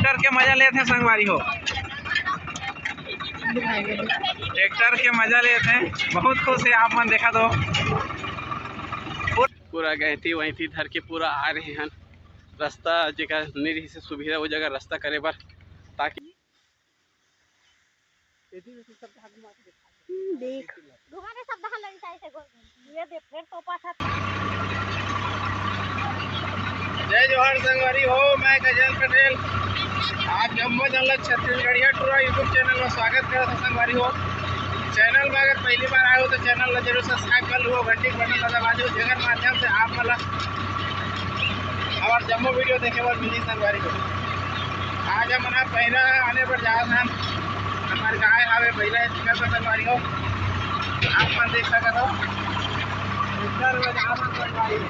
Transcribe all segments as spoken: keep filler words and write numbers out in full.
Tractor के मजा लेत हे संगवारी हो, ट्रैक्टर के मजा लेत हे, बहुत खुश हे। आप मन देखा तो पूरा गैंती वैंती धर के पूरा आ रहे हैं। रास्ता जेकर नहीं रही से सुविधा, वो जगह रास्ता करे बर, ताकि हम्म, देख। दुहाने सब धान लड़ी चाहे से गोल गोल। ये देख, फिर तो पाछा। जय जोहार संगवारी हो, मैं गजेंद्र पटेल। आप जम्मो जन ला छत्तीसगढ़िया टूरा YouTube चैनल में स्वागत करत हूँ संगवारी हो। चैनल में अगर पहली बार आए हो तो चैनल ला जरूर सब्सक्राइब कर लो, घंटी के बटन ला दबा दो, जेकर माध्यम से आप मन ला हमार जम्मो वीडियो देखे बर मिली संगवारी हो। आज हमन ह पैरा आने बर जात हन। हमार गाय हावे, बइला हे, तेकर बर संगवारी हो। आप मन देख सकत हो। एकर बर जात हन संगवारी हो।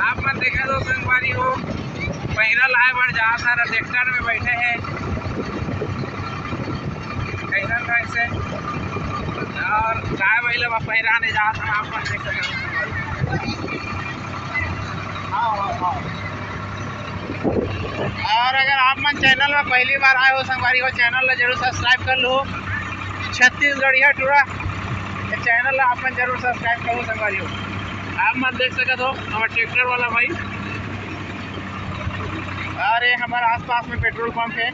आप मन देखा तो संगवारी हो, पैरा लाए बर जात हन, ट्रैक्टर में बैठे हैं, कैसन ढंग से, और गाय बइला बर पैरा ने जात हन, आप मन देख सकत हो संगवारी। हाँ, हाँ, हाँ। और अगर आप मन चैनल में पहली बार आए हो संगवारी हो, चैनल ला जरूर सब्सक्राइब कर लो, छत्तीसगढ़िया टूरा। ये चैनल ला आप मन जरूर सब्सक्राइब करो संगवारी हो। आप मन देख सकत हो, हमार ट्रैक्टर वाला भाई। अरे, हमारे आसपास में पेट्रोल पंप है।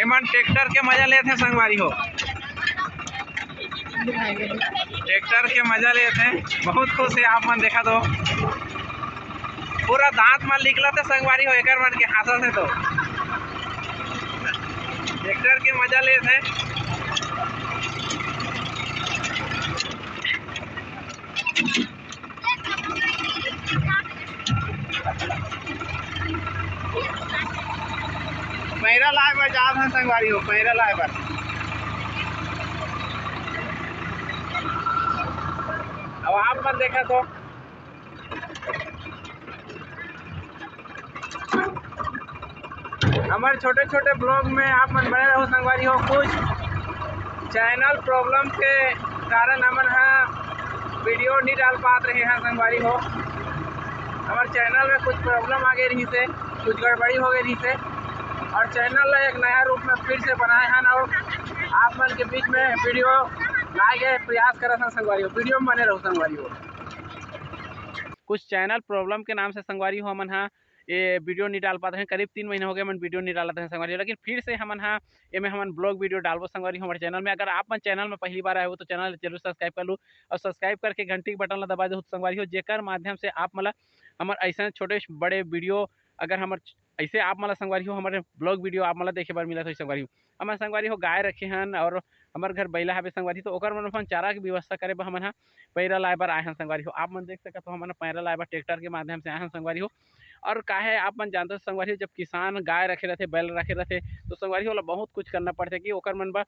एमन ट्रैक्टर के मजा लेत हे संगवारी हो, ट्रैक्टर के मजा लेत हे, बहुत खुश हे। आप मन देखा तो पूरा दांत मन निकलत हे संगवारी हो, एकर मन के हाँसत हे तो ट्रैक्टर के मजा लेत हे। पैरा लाए बर जात हन संगवारी हो, पैरा लाए बर। अब आप मन देखा तो हमारे छोटे छोटे ब्लॉग में आप मन बने रहो संगवारी हो। कुछ चैनल प्रॉब्लम के कारण हमन ह वीडियो नहीं डाल पात रहे हैं संगवारी हो। हमारे चैनल में कुछ प्रॉब्लम आ गए रही से, कुछ गड़बड़ी हो गई रही से, और चैनल ला एक नया रूप में फिर से बनाए हैं और आप मन के बीच में वीडियो लाए के प्रयास करत हैं संगवारी हो। वीडियो में बने रहो संगवारी हो। कुछ चैनल प्रॉब्लम के नाम से संगवारी हो, हमन ह ये वीडियो नहीं डाल पाते हैं। करीब तीन महीना हो गए हमन वीडियो नहीं डालते हैं संगवारी हो, लेकिन फिर से हमन ह एमे हमन ब्लॉग वीडियो डालबो संगवारी हो हमारे चैनल में। अगर आप मन चैनल में पहली बार आए हो तो चैनल जरूर सब्सक्राइब कर लो और सब्सक्राइब करके घंटी के बटन ला दबा दो संगवारी हो, जेकर माध्यम से आप मन ला हमर ऐसे छोटे बड़े वीडियो, अगर हमर ऐसे आप मन ला संगवारी हो हमारे ब्लॉग वीडियो आप मन ला देखे बर मिलत होही संगवारी हो। हमन संगवारी हो गाय रखे हन और हमर घर बइला हवे संगवारी, तो ओकर मन अपन चारा के व्यवस्था करे बर हमन ह पैरा लाए बर आए हन संगवारी हो। आप मन देख सकत हो, हमन पैरा लाए बर ट्रैक्टर के माध्यम से आए हन संगवारी हो। और काहे आप मन जानते हो संगवारी हो, जब किसान गाय रखे रहते, बैल रखे रहते, तो संगवारी हो, ओला बहुत कुछ करना पड़थे कि ओकर मन बर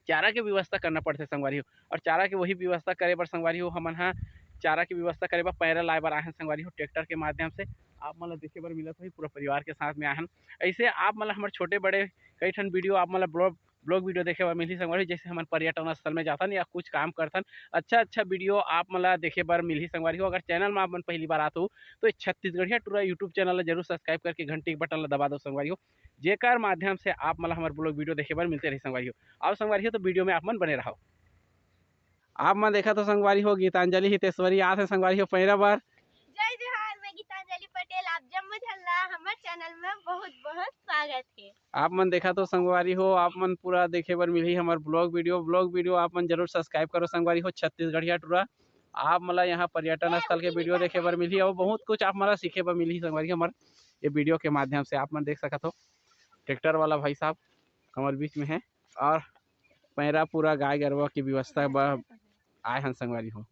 चारा के व्यवस्था करना पड़थे संगवारी हो। और चारा के वही व्यवस्था करे बर संगवारी हो, हमन ह चारा के व्यवस्था करे बर पैरा लाए बर आए हन संगवारी हो, ट्रैक्टर के माध्यम से। आप मन ला देखे बर मिलत होही, पूरा परिवार के साथ में आए हन। ऐसे आप मन ला हमर छोटे बड़े कई ठन वीडियो आप मन ला ब्लॉग ब्लॉग वीडियो देखे बर मिलही संगवारी हो, जैसे हमन पर्यटन स्थल में जाथन या कुछ काम करथन, अच्छा अच्छा वीडियो आप मन ला देखे बर मिलही संगवारी हो। अगर चैनल में आप मन पहली बार आत हो, तो ये छत्तीसगढ़िया टूरा YouTube चैनल ला जरूर सब्सक्राइब करके घंटी के बटन ला दबा दो संगवारी हो, जेकर माध्यम से आप मन ला हमर ब्लॉग वीडियो देखे बर मिलते रही संगवारी हो। आओ संगवारी हो, तो वीडियो में आप मन बने रहो। आप मन देखत हो संगवारी हो, गीतांजलि हितेश्वरी आत हे संगवारी हो पैरा बर। जय जोहार, मैं गीतांजलि पटेल, आप जम्मो झन ला हमर चैनल में बहुत बहुत स्वागत हे। आप मन देखत हो संगवारी हो, आप मन पूरा देखे बर मिलही हमर ब्लॉग वीडियो। ब्लॉग वीडियो आप मन जरूर सब्सक्राइब करो संगवारी हो, छत्तीसगढ़िया टूरा। आप मन ला यहाँ पर्यटन स्थल के वीडियो देखे बर मिलही और बहुत कुछ आप मन ला सीखे बर मिलही संगवारी हो। हमर ये वीडियो के माध्यम से आप मन देख सकत हो, ट्रैक्टर वाला भाई साहब हमर बीच में है और पैरा पूरा गाय गरवा के व्यवस्था बर आए हन संगवारी हो।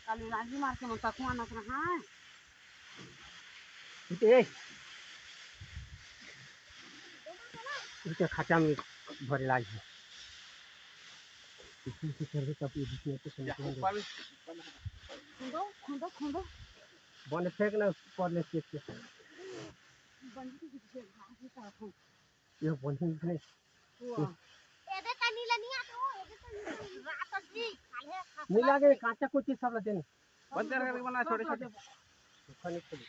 काली लागी मार के मन तकुआ नक रहा है। उते, उते खचा में भरे लागी। इसमें से कर दे, तब ये बीच में से या निकलेंगे। ऊपर में, ऊपर में। खोदो, खोदो, खोदो। बने फेंक ना, ऊपर ले फेंक के। बंद की दीजिए, भाग जाता हूँ। ये बने नहीं। वाह। एदे का नीला नहीं आता हो, एदे का नीला नहीं आता जी। काले नीला के कांचा कुछ सब लेते नहीं। बंद कर, करके बना छोटे, छोटे। खाने के लिए।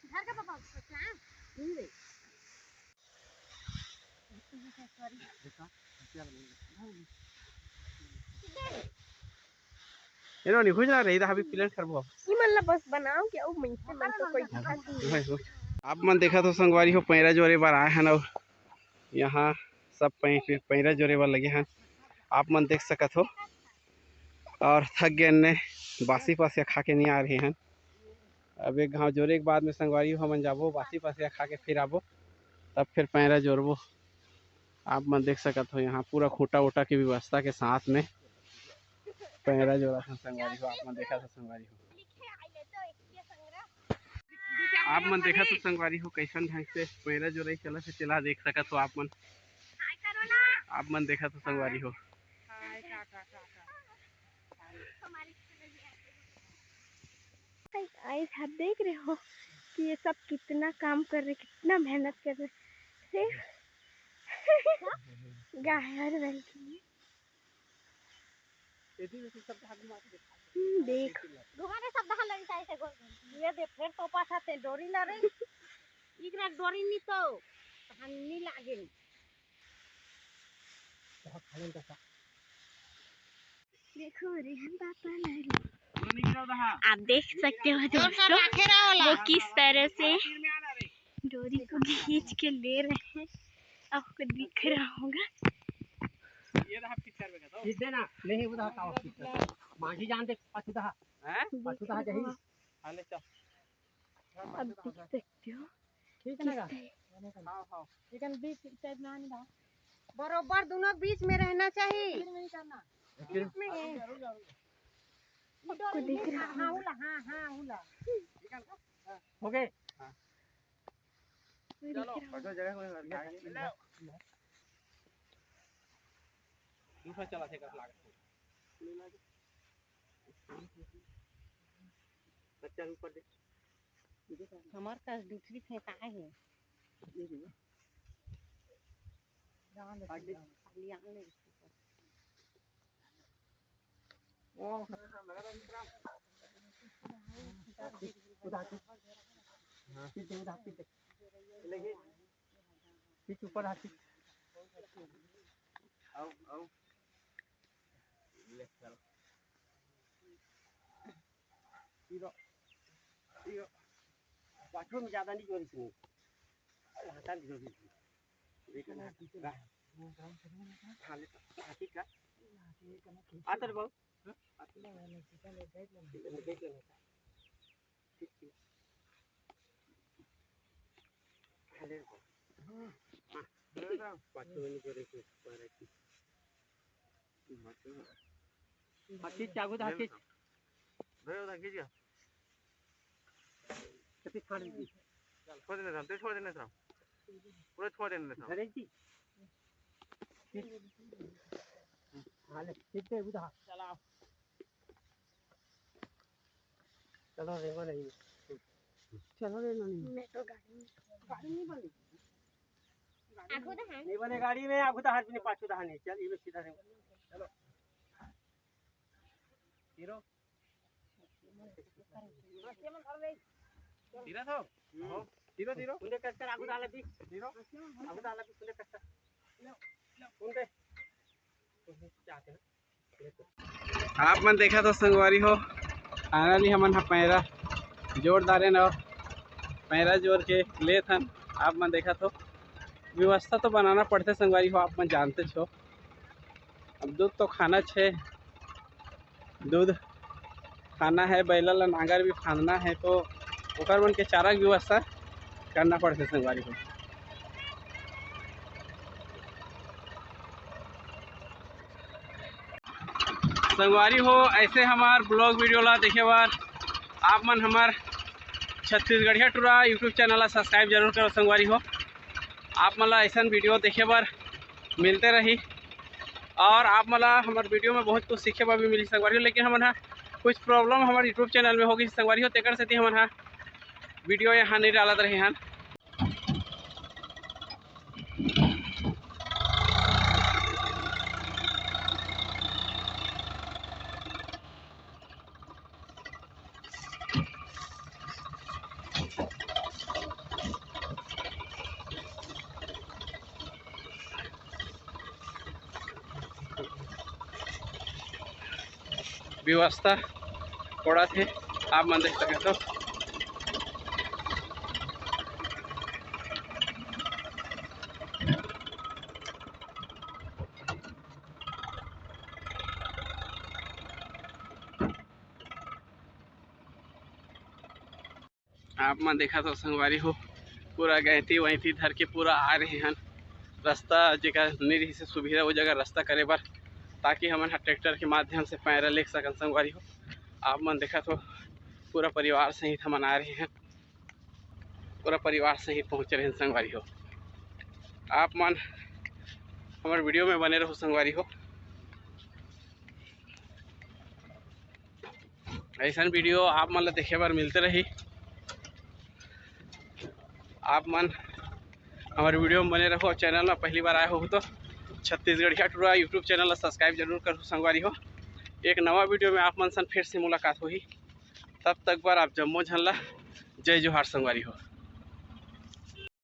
घर का पापा, क्या? नहीं रे। देखा, क्या बोल रहे हैं? ये नो, नहीं खुश ना रही था, अभी प्लेन खराब हुआ। ये मतलब बस बनाओ क्या? वो मैं से, मैं तो कोई दिक्कत नहीं। आप मन देखा तो संगवारी हो, पैरा जोरे बर आए हैं ना, यहाँ सब पै-, पैरा जोरे बर लगे हैं, आप मन देख सकत हो। और थक गए ने, बासी पासिया खा के नहीं आ रहे हैं। अब एक घाव जोरे के बाद में संगवारी हो, हमन जाबो, बासी पासिया खा के फिर आबो, तब फिर पैरा जोरबो। आप मन देख सकत हो, यहाँ पूरा खूंटा उटा के व्यवस्था के साथ में पैरा जोरा था संगवारी हो, आप मन देखा था संगवारी हो। आप मन देखा तो संगवारी हो, कैसन ढंग से पैरा जोराई चलत हे, चला देख सकत हो आप मन। आप मन देखा तो संगवारी हो। गाइस, आप देख रहे हो कि ये सब कितना काम कर रहे, कितना मेहनत कर रहे। सिर्फ गाय और बैल के लिए। हम्म, देख। दुकाने सब धान लगी जाए से गोल गोल। ये दे, फिर तो पाछा ते डोरी ला रे। इकरा डोरी नी तो धान नी लागे। देखो रे, हम पापा ला रहे। आप देख सकते हो दोस्तों, वो किस तरह से डोरी को खींच के ले रहे हैं। आपको दिख रहा होगा। ये रहा पिक्चर में का तो। सीधे ना, नहीं, वो रहा कावा पिक्चर। मांझी जान दे, पाछू दहा। हैं? पाछू दहा जाही। हाँ, ले चल। आप देख सकते हो। ठीक है ना? हाँ, हाँ। लेकिन बीच टाइप में आने दो। बरोबर दोनों बीच में रहना चाहिए। फिर में नहीं करना। बीच में है। आपको दिख रहा हाँ, होगा। उला, हाँ, हाँ, उला। हो गए? हाँ। चलो, अच्छा जगह में लग जाएंगे। दूसरा चला थे, कस लागत। बच्चा ऊपर दे। हमार कस दूसरी फेंकाए है। खाली आने। ओ। उधर, उधर, उधर। लेकिन पीछे ऊपर हाथ पीछे। आओ, आओ। ले, चलो। ये लो। ये लो। पाछू में ज्यादा नहीं जोरी सुनी। हाथा में जोरी सुनी। देख ना। खा ले तो। हाथी का। आता रे बाबू। हाँ? देख लेना। ठीक, ठीक। खा ले। हाँ। पाछू में नहीं जोरी सुनी। हाँ, खींच, आगू दा, खींच। धरे उधर खींच गया। तो फिर छोड़ दीजिए। छोड़ देने था, तो छोड़ देने था। पूरा छोड़ देने था। धरे जी। खींच। हाँ, ले, खींच दे, उधर। चला। चलो, रेंगो नहीं। चलो, रेंगो नहीं। मैं तो गाड़ी में। गाड़ी नहीं बनी। आगू दा हाथ। नहीं बने गाड़ी में, आगू दा हाथ भी नहीं, पाछू दा हाथ नहीं। चल, ये सीधा रेंगो। चलो। हीरो। धीरा था। हम्म। धीरो, धीरो। उन्हें कस कर आगू डाला दी। धीरो। आगू डाला दी, उन्हें कस कर। उनके। चाहते हैं। आप मन देखा तो संगवारी हो, finally हमन ह पैरा जोर डारेन और पैरा जोर के लेत हन। आप मन देखा तो व्यवस्था तो बनाना पड़थे संगवारी हो, आप मन जानते हो। अब दूध तो खाना छे, दूध खाना है, बैला ला नांगर भी फांदना है, तो ओकर मन के चारा के व्यवस्था करना पड़थे संगवारी हो। संगवारी हो, ऐसे हमार vlog video ला देखे बर आप मन हमार छत्तीसगढ़िया टूरा YouTube channel ला subscribe जरूर करो संगवारी हो। आप मन ला ऐसन video देखे बर मिलते रही और आप मन ला हमार video में बहुत कुछ सीखे बर भी मिली संगवारी हो। लेकिन हमन हा कुछ problem हमार YouTube channel में हो गई संगवारी हो, तेकर सेती हमन हा video यहाँ नहीं डालत रहे हन। व्यवस्था पड़त हे, आप मन देख सकत हो। आप मन देखत हो संगवारी हो, पूरा गैंती वैंती धर के पूरा आ रहे हन। रास्ता जेकर नहीं रही से सुविधा, वो जगह रास्ता करे बर, ताकि हमन ह ट्रैक्टर के माध्यम से पैरा ले सकन संगवारी हो। आप मन देखत हो, पूरा परिवार सहित हमन आ रहे हन, पूरा परिवार सहित पहुँच रहे हन संगवारी हो। आप मन हमर video में बने रहो संगवारी हो। ऐसन video आप मन ला देखे बर मिलते रही। आप मन हमारे video में बने रहो। Channel में पहली बार आए हो तो छत्तीसगढ़िया टूरा YouTube channel ला subscribe जरूर करो संगवारी हो। एक नवा video में आप मन सन फिर से मुलाकात होही। तब तक बर आप जम्मो झन ला जय जोहार संगवारी हो।